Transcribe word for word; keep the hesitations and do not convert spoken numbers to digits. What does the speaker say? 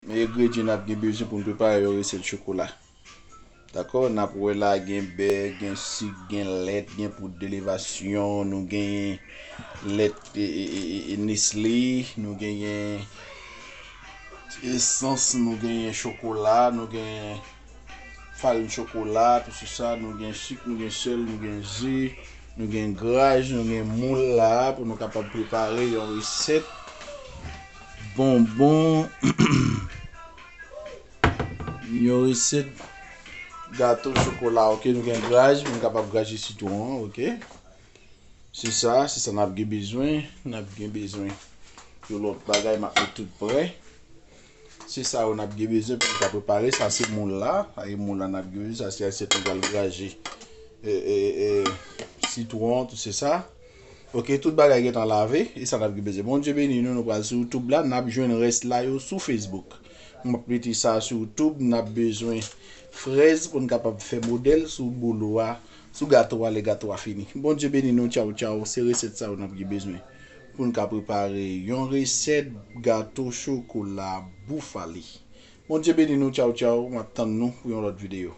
Men engredyan n ap gen bezwen pou n prepare yon resèt chokola. Dakò, n ap wè la gen bè, gen sik, gen lèt, gen poud de levasyon, nou genyen lèt e, e, e, e, e Nestlé, nou genyen esans, nou genyen chokola, nou genyen farin chokola, tout se sa, nou gen sik, nou gen sèl, nou gen ze, nou gen graj, nou gen moul la pou nou kapab prepare yon resèt bonbon, yon resèt gato chokola, oke, nou gen graj, nou kapab graje sitwon an, oke. Se sa, se sa n ap gen bezwen, n ap gen bezwen yon lòt bagay, m ap met tout prè. Se sa yo n ap gen bezwen pou n ka prepare. Sa se moul la. Sa se moul la n ap gen bezwen. Sa se asyèt nou pral graje. E, e, e, sitwon, tout se sa. Oke, tout bagay gentan lave. E sa n ap gen bezwen. Bondye beni nou, nou pral sou YouTube la. N ap jwenn rès la yo sou Facebook. M ap mete sa sou YouTube. N ap bezwen frèz pou n kapab fè modèl sou bolo a, sou gato a, lè gato a fini. Bondye beni nou, tchaw, tchaw. Se resèt sa yo n ap gen bezwen pou n ka prepare yon resèt gato chokola boufale. Bondye beni nou, tchaw, tchaw. M ap tann nou pou yon lòt videyo.